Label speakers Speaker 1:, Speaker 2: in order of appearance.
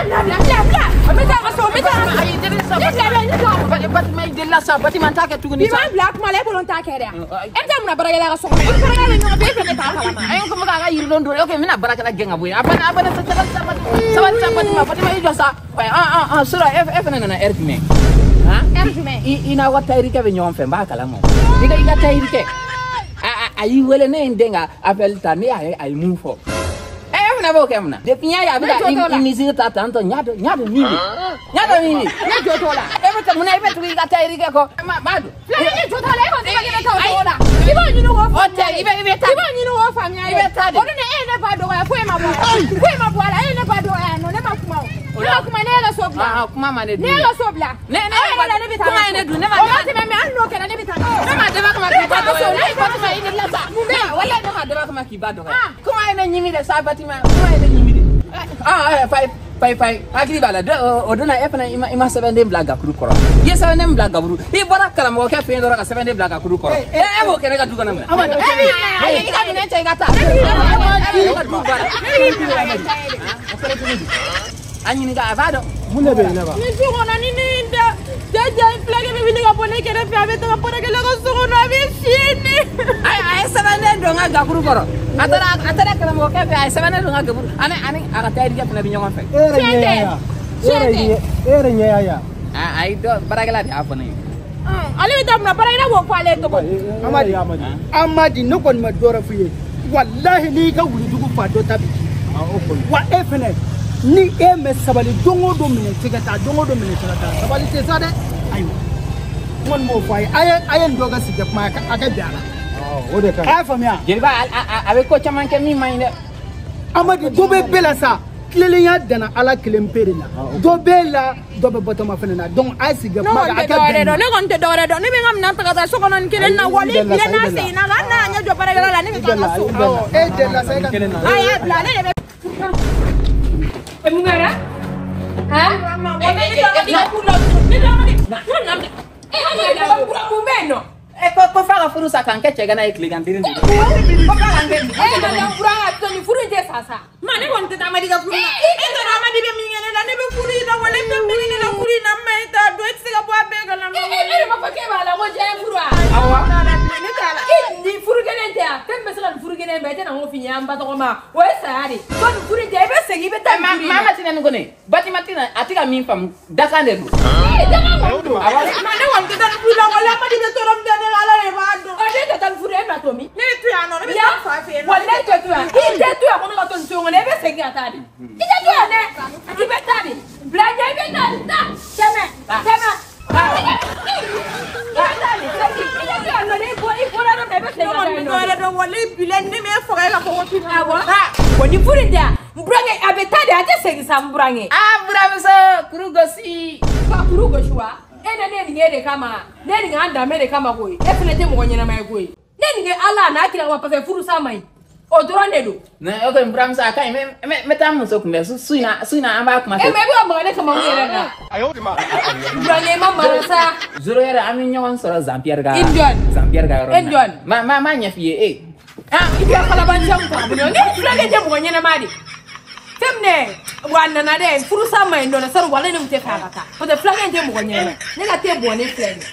Speaker 1: Bila bila bila. N bɛ taa ka so, n bɛ taa.
Speaker 2: Ayi, deli sa.
Speaker 1: Ne bila ne bila.
Speaker 2: Batima, i delila sa, Batima, n t'a kɛ tuguni
Speaker 1: sa. Bi m'an bila kuma la, e bolo n t'a kɛ dɛ. E bɛ taa mun na baarakɛla ka so kɔnɔ? I bɛ baarakɛla bɛ ɲɔgɔn fɛ, e fɛ ne t'a kalama.
Speaker 2: Ayi, n ko n bɛ k'a ka yiriden don. Ok, n bɛna baarakɛla gɛn ka bɔ yen. A banna, a banna, sabali sa, Batima. Sabali sa, Batima, Batima, i jɔ sa. Sura, e fana nana heure jumɛn? Han?
Speaker 1: Heure jumɛn?
Speaker 2: I n'aw ka tayirikɛ bɛ ɲɔgɔn fɛ, n b'a kalama. I ka tayirikɛ. A y'i wele, ne ye n den ka appel ta, ne y'a ye a ye mun fɔ. E fana b'o kɛ mun na? Depuis n y'a ye a bɛ ka i misiri ta tantɔ, n y'a dɔn min bɛ. N y'a dɔn min bɛ.
Speaker 1: Ne jɔ t'o la.
Speaker 2: E bɛ taa mun na? E bɛ tugu i ka tayirikɛ kɔ. M'a dɔn.
Speaker 1: Filanin, ne jɔ t'o la, e kɔni tɛ k'i bɛ taa o cogo la. I b'o ɲini k'o faamuya.
Speaker 2: O tɛ, i bɛ taa.
Speaker 1: I b'o ɲini k'o faamuya.
Speaker 2: I bɛ taa de.
Speaker 1: O dun e ye ne ba dɔgɔya, foyi ma bɔ a la. Foyi ma bɔ a la, e ye ne ba dɔgɔya yan nɔ, ne ma kuma o. Ne ma kuma, ne ye ka so bila.
Speaker 2: Kuma ma ne dun.
Speaker 1: Ne ye ka so bila.
Speaker 2: Ne
Speaker 1: yɛrɛ la, ne bɛ taa.
Speaker 2: Kuma ye ne dun, ne ma.
Speaker 1: O ma tɛmɛ, mais hali n'o kɛra, ne bɛ taa.
Speaker 2: Ne ma dɛmɛ kama k'i ba dɔgɔya. Batima, i ni la sa.
Speaker 1: Mun bɛ yen?
Speaker 2: Walayi, ne ma dɛmɛ kama k'i ba dɔgɔya. Kuma ye ne ɲimi de sa, Batima. Kuma ye ne ɲimi de. Fayi fayi, hakili b'a la. O donna e fana i ma sɛbɛnden bila gakuru kɔrɔ. I ye sɛbɛnden bila gakuru. I bɔra karamɔgɔkɛ fɛ yen dɔrɔn ka sɛbɛnden bila gakuru kɔrɔ. E b'o kɛ ne ka du kɔnɔ mun na? E i ka minɛn cɛ i ka taa. E ka du baara. O fɛnɛ cogo di? A ɲininka, a b'a dɔn.
Speaker 3: Mun de bɛ yen ne ba?
Speaker 1: Ni su kɔnɔ ni ne ye n da, cɛ filakɛ bɛ wuli ka bɔ ne kɛrɛfɛ, a bɛ taga baarakɛla ka so kɔnɔ, a bɛ fiyɛ ne.
Speaker 2: A ye sɛbɛnden don n ka gakuru kɔrɔ. A taara karamɔgɔkɛ fɛ, a ye sɛbɛnden don n ka gakuru. Ani a ka tayirikɛ fana bɛ ɲɔgɔn fɛ.
Speaker 3: E yɛrɛ ɲɛ y'a ye. E yɛrɛ ɲɛ y'a ye.
Speaker 2: Ayi, dɔ baarakɛla de y'a fɔ ne ye.
Speaker 1: Ale bɛ taa mun na? Baarakɛla b'o fɔ ale ye cogo di?
Speaker 3: Amadi, Amadi, ne kɔni ma dɔ wɛrɛ f'i ye. Walahi, n'i ka wulujugu fa dɔ ta bi ci. Wa e fɛnɛ, ni e mɛ sabali, don o don minɛ cɛ ka taa, don o don minɛ cɛ ka taa, sabali tɛ sa dɛ. Ayiwa, n kɔni b'o fɔ a ye. A ye nin dɔ ka sigi kuma, a ka bɛn a la. O de ka ɲi. A y'a faamuya.
Speaker 2: Jeliba, a bɛ ko caman kɛ min man ɲi dɛ.
Speaker 3: Amadi, dɔ bɛ bɛɛ la sa. Tilelenya danna Ala kelen pe de la. Dɔ bɛ la, dɔ bɛ Batɔma fɛnɛ na. Donc a ye sigi kuma a ka bɛn.
Speaker 1: Ne kɔni tɛ dɔwɛrɛ dɔn. Ne bɛ n ka minɛn ta ka taa so kɔnɔ nin kelen na. Wali bilen n'a seginna kan, hali n'a y'a ɲɛ jɔ baarakɛla la, ne bɛ taa n ka so.
Speaker 3: E delila sa, e ka kelen na.
Speaker 1: A y'a bila, ne de bɛ. Mun kɛra? Han? Mun bɛ yen nɔ?
Speaker 2: Ko f'a ka furu sa k'an kɛ cɛgana ye tilegan tiri de. Ko f'a k'an kɛ.
Speaker 1: E buran ka to nin furu in tɛ sa sa. Ma ne kɔni tɛ taa Amadi ka furu la. E t'a dɔn Amadi bɛ min kɛ ne la, ne bɛ furu in na, wala fɛn bɛ ne la furu in na, n ma e t'a dɔn, e tɛ se ka bɔ a bɛɛ kalama. E de ma fɔ k'e b'a la ko diɲɛ furu wa?
Speaker 2: Awɔ.
Speaker 1: Ne t'a la. Nin furu kelen tɛ yan, fɛn bɛ se ka nin furu kelen bɛɛ, e tɛna n ko f'i ɲɛna an ba tɔgɔ ma, o ye saya de. Ko nin furu in tɛ, i bɛ segin i bɛ taa nin furu in na.
Speaker 2: Maa ma tina nin kɔni, Batima tɛna, a tɛ ka min faamu, dakan de don.
Speaker 1: Ee, dakan kɔni don. Awɔ. Ma ne kɔni tɛ taa nin furu la, wala Amadi bɛ tɔɔrɔ min kɛ ne la, Ala de b'a dɔn. Ɔ, ne tɛ taa nin furu, e bɛna to min? Ne bɛ to yan nɔ, ne bɛ taa n fa fɛ yen nɔ. Walayi, tɛ to yan. I tɛ to yan ko ne ka to nin so in kɔnɔ, e bɛ segin ka taa de. I tɛ to yan dɛ. I bɛ taa de. Bila ɲɛ, i bɛ taa de. Taa. Tɛmɛ. Tɛmɛ. I bɛ taa de. Segin. I tɛ to yan nɔ, i bɔra yɔrɔ min na, i bɛ segin ka taa yen nɔ. Ne kɔni tɛ dɔwɛrɛ dɔn, walayi bilayi, ne m'e faga e ka fɔ ko tu. Awɔ. Wa ni furu in tɛ yan, n burankɛ a bɛ taa de, a tɛ segin sa n burankɛ.
Speaker 2: Ah, buramuso, kuru gosi.
Speaker 1: Ka kuru gosi wa? E ne nin kɛ de kama, ne nin k'an danbe de kama koyi. E fana tɛ mɔgɔ ɲɛnama ye koyi. Ne nin kɛ Ala n'a kira kama parce que furu sa man ɲi. O dɔrɔn de don.
Speaker 2: Ne, ok, n buramuso, a ka ɲi, n bɛ taa n muso kunbɛn su in na, an b'a kuma.
Speaker 1: E mais e bɛ ka maga ne kamankun yɛrɛ la. Burankɛ ma mara sa.
Speaker 2: Zoro yɛrɛ, an bɛ ɲɔgɔn sɔrɔ Jean Pierre ka.
Speaker 1: I jɔn.
Speaker 2: Jean Pierre ka yɔrɔ
Speaker 1: E jɔn.
Speaker 2: Ma ɲɛ f'i ye e.
Speaker 1: Ah, i ka kalabanciya mun ta ka bɔ ɲɔgɔn. Ne filakɛ tɛ mɔgɔ ɲɛnama de. Fɛn minɛ wa a nana dɛ, furu sa ma ɲi dɔɔnin sari wale ne tun tɛ fɛ a ka taa parce que filakɛ in tɛ mɔgɔ ɲɛnama. Ne ka te bɔnnen filɛ nin ye.